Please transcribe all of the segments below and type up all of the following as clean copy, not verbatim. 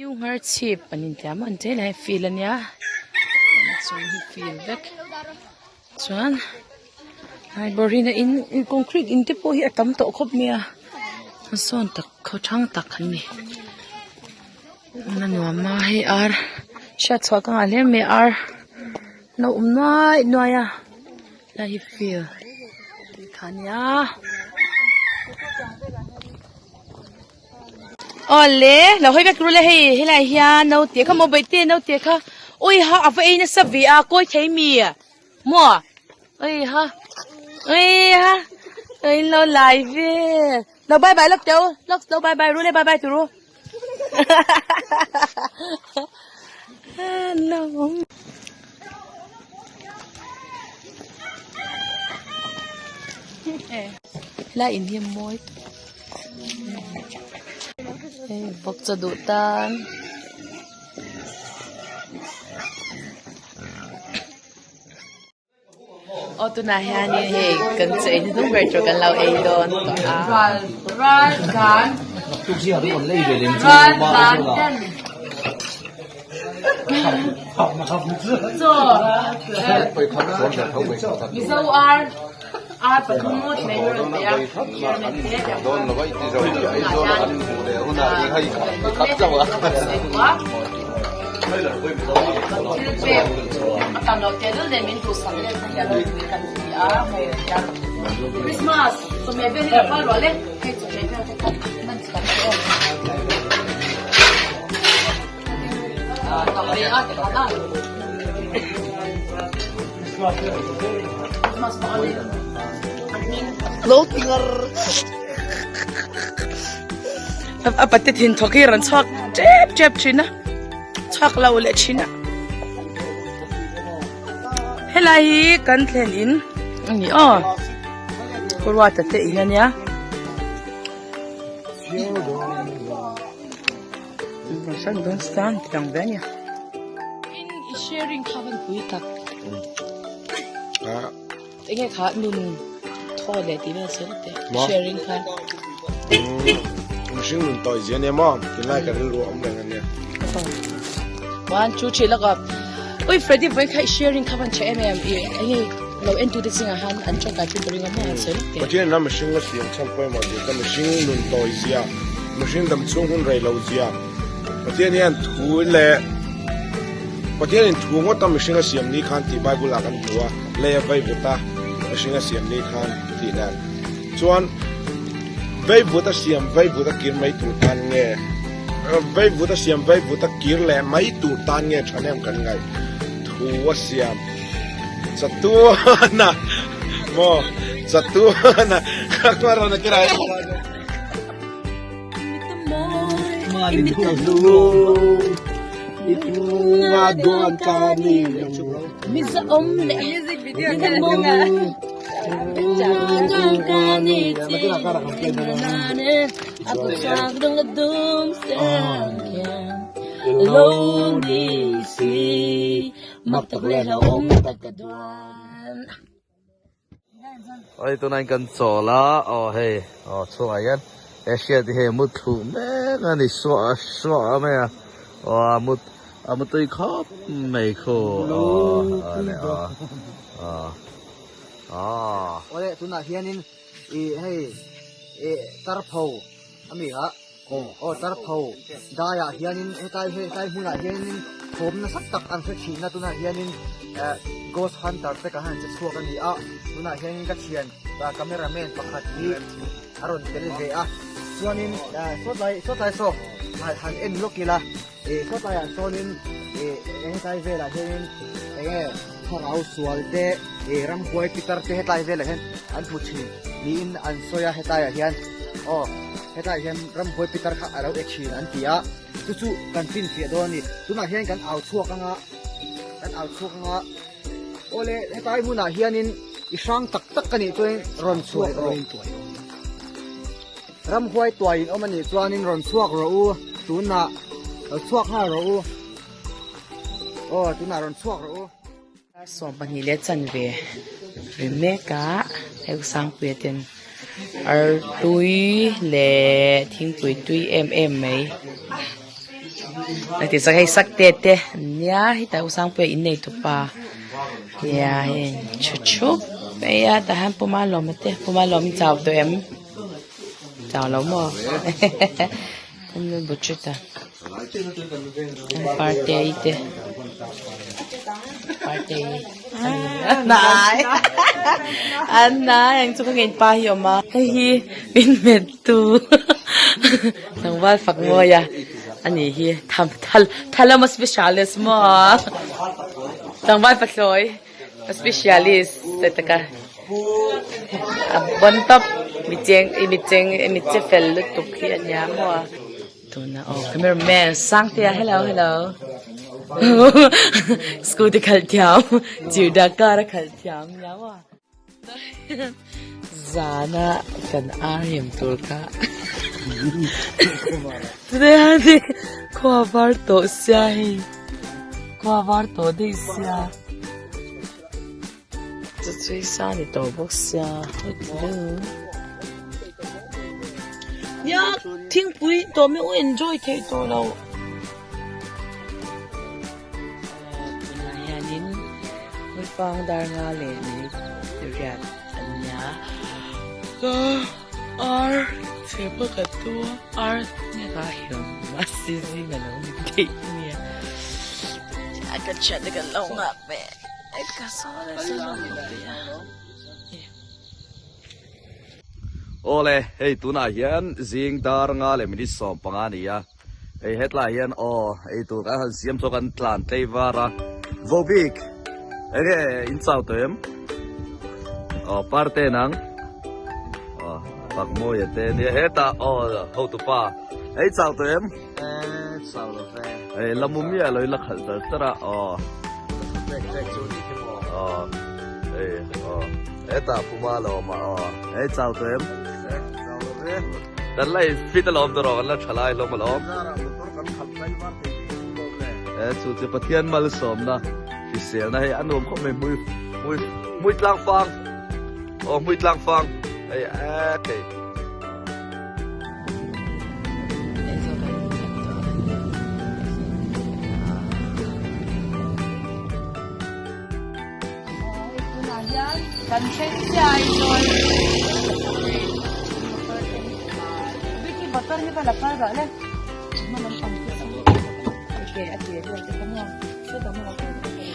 New Ngharchhip an intiam a an tel a field ania chung hi field vek chuan hnai bawr hi in concrete in te pawh hi a tam tawh khawp mai a hmasawn tak khaw thang tak an ni a nuam a hei ar hriat chhuah ka ngah hle mai ar an lo awm nuai nuai a helai hi field tih kha a nia. Awle lo hawi vek ru le hei helai hian naute kha maw bawihte naute kha ui ha a va ei nasa ve a kawi thei mi maw ui ha ui ha ui lo lai ve lo bye bye lawk teh u lawk lo bye bye ru le bye bye tur u Helai in hi a mawi hei vawkchaw duh tan aw tunah hianin hei kan chaw ei hnuhnung ber tur kan lo ei dawn tawh a. A pate thin thawk hi rawn chhuak tep tep thin a chhuak lo leh thin a helai hi kan thlen in a ni aw ruata te in a nia. I sharing kha van pui tak enge kha nun thaw leh tih vel sawi vek teh sharing kha mihring nun tawi zia ania maw tunlai ka rilru a awm reng ania one two three laka ui Freddy vawi kha i sharing kha van tha em em i enge lo en tu te chingah han an tawngtai thin ka ring a maw han sawi vek teh Pathian ram mihring a siam chhan pawimawh zia ka mihring nun tawi zia mihring dam chhung hun rei lo zia Pathian hian thu leh Pathianin thu ngawt a mihring a siam ni khan tih Bible ah kan hmu a, lei a vaivut a mihring a siam ni khan tih dan chuan vaivut a siam vaivut a kir mai tur tan nge vaivut a siam vaivut a kir leh mai tur tan nge thahnem kan ngaih thu a siam chatuana maw chatuana ka kira. Hei tunah hian kan chawl a aw hei aw chhungah hian he hriat hi hei a mut thluh mek a ni suah suah mai a aw a mut a mutui khawp mai khu aw a aw aw aw. Awle tunah hianin ih hei ih tarpho a mi a aw tarpho daiah hianin hetlai hetlai hmunah hianin thawm nasa tak an hre thin a tunah hianin eh ghost hunter te kan han che chhuak a ni a tunah hianin ka thian camera man pakhat hi a rawn tel ve a chuanin eh sawtlai sawtlai saw han en lawk ila ih sawtlaiah sawnin ih hetlai velah hianin enge thlarau sual te ih ramhuai pitar te hetlai velah hian an hmu thin niin an sawi a hetlaiah hian aw hetlaiah hian ramhuai pitar kha a lo e thin an ti a chu chu kan finfiah dawn a ni tunah hian kan au chhuak anga kan au chhuak anga awle hetlai hmunah hianin i hrang tak tak ka nih chuan rawn chhuak rawh ramhuai tuai in awm a nih chuanin rawn chhuak rawh u tunah lo chhuak nghal rawh u aw tunah rawn chhuak rawh u. 20 leh chanve ri mek a hei Sangpuia ten artui leh thingpui tui em em mai. Heti sak hei sak te te an nia hetah u Sangpuia innei tupa nia hei thu thup mai a tah hian Pu Malawma te Pu Malawm i chau tawh em chau lo maw Buchita Partei te Partei hnai an hnai ang chu ka ngei pa hi a awm a hei hi min hmet tu tlangval fak mawi a ani hi tham thal thalama specialist maw tlangval pathlawi specialist te taka a bon tawp mi cheng mi cheng mi che fel lutuk hi a nia maw. Tuna aw camera man Sangtea hello hello scooty khalh thiam chirda car a khalh thiam nia maw zana kan ar hem tur kha tunah hian khua var tawh sia hei khua var tawh daih sia chu chui sa ni tawh bawk sia nia thingpui tawh mi u enjoy theih tawh lo tunah hianin hmuifang dar nga leh minute riat an nia ar chhe pakhat chu ar hnek ah hian mahse zing alo ni theih nia ka thian te kan lo nghak ve. Awle, hei tunah hian zing dar nga leh minute 15 a ni a, hei hetlaiah hian aw ei tur kan han siam chu kan tlan tlei var a, Vobik enge in chau tawh em? Aw parte nang aw Pakmawia te nia hetah aw hotupa ei chau tawh em? Chau lo ve. Hei la mu miah lo i la khalh char char a aw. Trek trek chu ni khi maw. Aw hei aw hetah puma lo awm a aw hei chau tawh em? Chau lo ve. Kan la in fit alawm tawh rawh kan la tha lai hlawm alawm. Zarah motor kan khalh tlai var thei bik in lawm le. E chu chu Pathian malsawmna hriselna hei a nuam khawp mai hmui hmui hmui tlang fang aw hmui tlang fang hei ek hei. Kan thleng chiah Aizawl. Biki motor hi va la kal dah le. Hma lampang te chu eke a tir vel te kha maw. Sawtah hma kal dah le.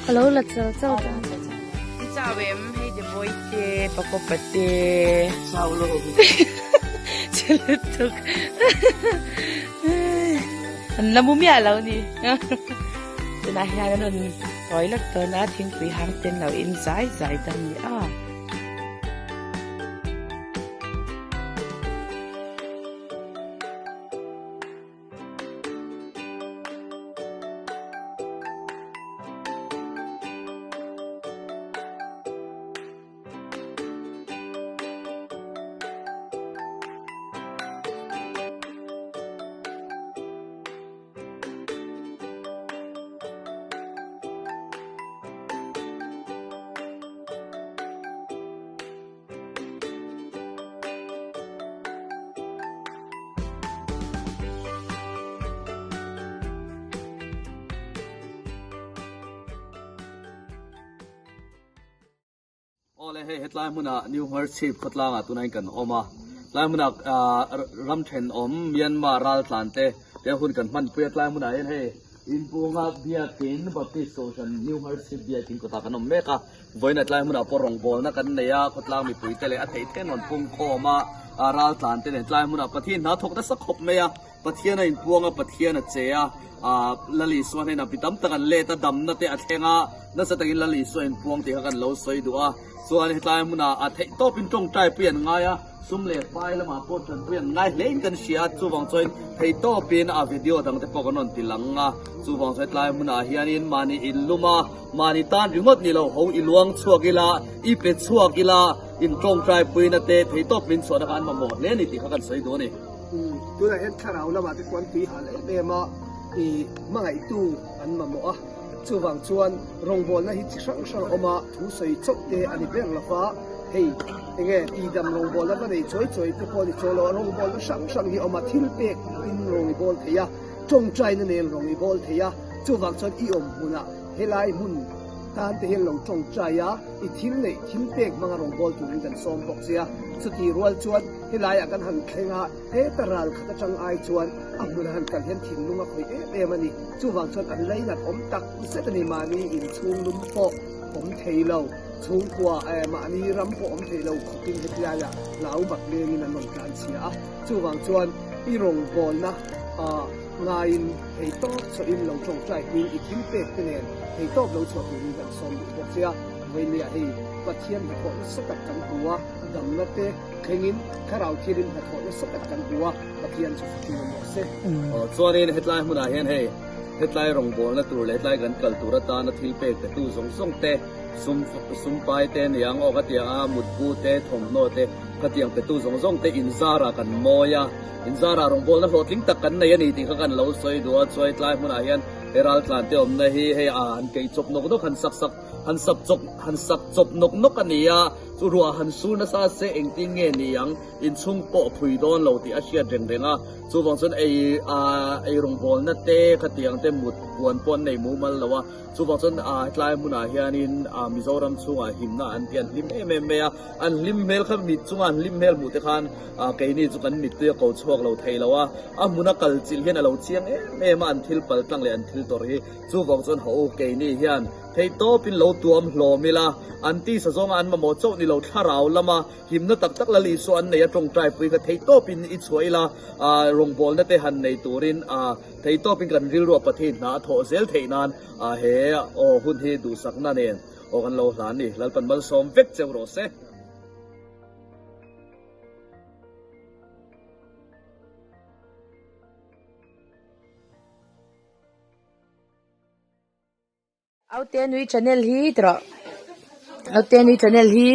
Alo la chal chal ta. Chau em hei te boy te pakopa te. Chau lo. Chilutuk. An la mu miah lo ni. Tunah hian an rawn toilet dawn a thingpui hang ten lo in zai zai ta ni a. Awle hei hetlai hmunah New Hmarchhip khawtlangah tunah kan awm a, tlai hmunah ram thenawm Myanmar raltlan te te hun kan hmanpui a, tlai hmunah hian hei Inpunga Biakin Baptist Kohhran New Hmarchhip Biakin kawtah kan awm mek a, vawiin a tlai hmunah pawh rawngbawlna kan nei a, khawtlang mipui te leh a theih theih an rawn pungkhawm a, raltlan te nen tlai hmunah Pathian hna thawk nasa khawp mai a. Pathian a inpuang a, Pathian a che a, ah Lal Isua hnenah mi tam tak an let a, damna te a thleng a, nasa takin Lal Isua a inpuang tih kha kan lo sawi duh a. Chuan hetlai hmunah a theih tawpin tawngtai pui an ngai a, sum leh pai lamah pawh tanpui an ngai hle in kan hria a, chuvang chuan theih tawpin a video dang te pawh kan rawn ti lang a, chuvang chuan hetlai hmunah hianin mahni inlum a, mahni tan ringawt ni lo ho i luang chhuak ila, i pe chhuak ila, in tawngtai puina te theih tawp min chhuahna kha an mamawh hle a ni tih kha kan sawi duh a ni. Tunah hian thlarau lamah te chuan tui hal em em a, i hmangaihtu an mamawh a. Chuvang chuan rawngbawlna hi chi hrang hrang a awm a, thu sawi chauh te a ni ber lo va, hei enge tidam rawngbawlna va nei chawi chawi te pawh a ni chaw lo a, rawngbawlna hrang hrang hi a awm a, thil pek in rawng i bawl thei a, tawngtaina nen rawng i bawl thei a, chuvang chuan i awm hmunah helai hmun tan te hian lo tawngtai a, i thil neih thil pek hmanga rawngbâwl turin kan sawm bawk che a, chutih rual chuan helaiah kan han thleng a, Heta ral khat atang ai chuan a hmun a han kal hian thinlung a khawih em em a ni. Chuvang chuan an lainat awm tak zet a ni. Mahni inchhung lum pawh awm thei lo, chhungkua eh mahni ram pawh awm thei lo khawpin hetiaiah hlau mak lengin an rawn tlan chhia a. Chuvang chuan i rawngbawlna ah ngaiin thei tawp chhuahin lo tawngtai puiin i thil pek te nen thei tawp lo chhuah turin kan sawm duh bawk che a. Vawinia hei Pathian hnathawh nasa tak kan hmu a, damna te, Thlengin thlarau thilin hnathawh nasa tak kan hmu a, Pathian chu fakin awm rawh se. Aw, chuanin hetlai hmunah hian hei, hetlai rawngbawlna tur leh hetlai kan kal tur atana thil pek petu zawng zawng te, sum sum pai te niang aw khatiang a, mutbu te, thawmhnaw te, khatiang petu zawng zawng te inzarah kan mawi a, inzarah rawngbawlna hlawhtling tak kan nei a ni tih kha kan lo sawi duh a, chuan hetlai hmunah hian he raltlan te awmna hi hei a han keih chawp nawk nawk han sak sak han sap chawp han sak chawp nawk nawk a ni a. Chu ruah han sur nasa se engtin nge ni ang, inchhung pawh phui dawn lo tih a hriat reng reng a. Chuvang chuan ei ei rawngbawlna te khatiang te mut puan pawh an nei mumal lo a. Chuvang chuan hetlai hmunah hianin Mizoram chhungah himna an ti an hlim em em mai a. An hlim hmel kha mit chunga an hlim hmel hmuh te khan keini chu kan mittui a ko chhuak lo thei lo a. A hmuna kal chilh hian a lo chiang em em a an thil pal tlang leh an thil tawrh hi. Chuvang chuan haw u keini hian Theihtawpin lo tuam hlawm ila, an tisa zawnga an mamawh chauh ni lo thlarau lama himna tak tak Lal Isua an nei a tawngtaipui kha theihtawpin i chhuah ila, rawngbawlna te han nei turin theihtawpin kan rilruah Pathian hna a thawh zel theih nan he aw hun hi duhsakna nen aw kan lo hlan ni. Lalpan malsawm vek cheu rawh se. Aute nui channel hi ti rawh Aute nui channel hi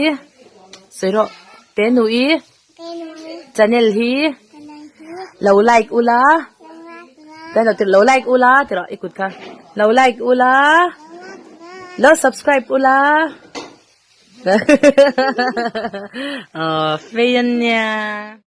sawi rawh te nui channel hi lo like ula te lo lo like ula ti rawh i kut kha lo like ula lo subscribe ula aw fei ania.